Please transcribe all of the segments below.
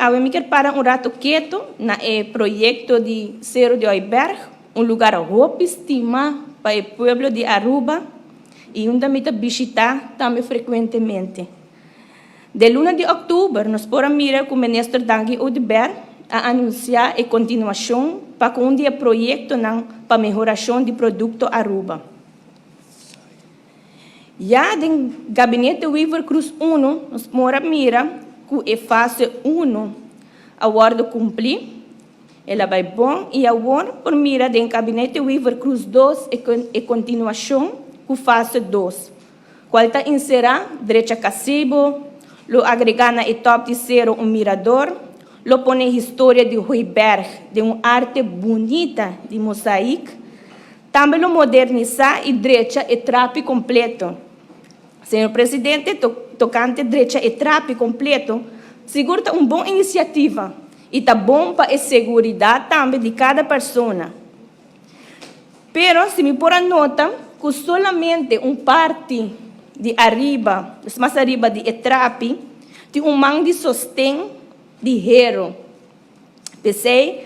awe mi kier para un rato keto na e proyecto di Cero di Hooiberg, un lugar hopi stima pa e pueblo di Aruba y unda mi ta bishita tambe frecuentemente. Den luna di october nos por a mira cu Minister Dangui Oduber a anuncia e continuacion pa cu un di e proyectonan pa mehoracion di producto Aruba. Ya den Gabinete Wever-Croes uno nos por a mira cu e fase uno a wordo cumpli, el a bay bon y awor por mira den Gabinete Wever-Croes dos e continuacion cu fase dos, cual ta encera drecha Casebo, lo agrega na e top di cero un mirador, lo pone historia di Hooiberg den un arte bunita di mosaik, Tambe lo modernisá i drecha e trapi kompleto. Señor Presidente, tokante drecha e trapi kompleto, sigur ta un bon inisiativa i ta bon pa e seguridat tambe di kada persona. Pero si mi por a nota ku solamente un parti di ariba, dus mas ariba di e trapi, tin un man di sosten di hero. P'esei,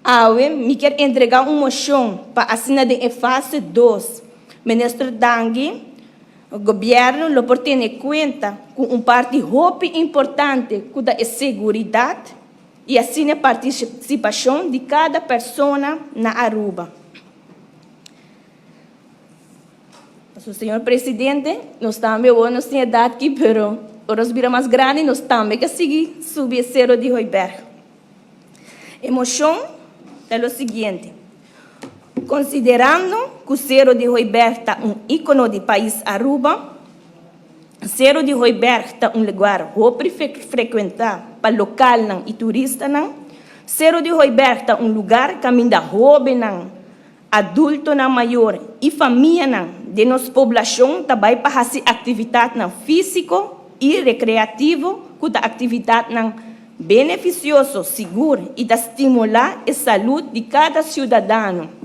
awe mi kier entregá un moshon pa asina den e fase dos, Minister Dangui, Gobièrnu lo por tene kuenta ku un parti hopi importante ku ta e seguridat i asina e partisipashon di kada persona na Aruba. Pasobra, señor presidente, nos tambe awor nos tin edat aki, pero ora nos bira mas grandi nos tambe ke sigui subi e sero di Hooiberg. E mocion ta lo siguiente, Considerando cu Sero di Hooiberg ta un icono di pais Aruba, Sero di Hooiberg ta un lugar hopi frecuenta pa localnan y turistanan, Sero di Hooiberg ta un lugar caminda hobennan, Adultonan mayor i famianan den nos poblashon ta bai pa hasi aktivitatnan físiko i rekreativo ku ta aktivitatnan benefisioso, sigur i ta stimulá e salud di kada siudadano.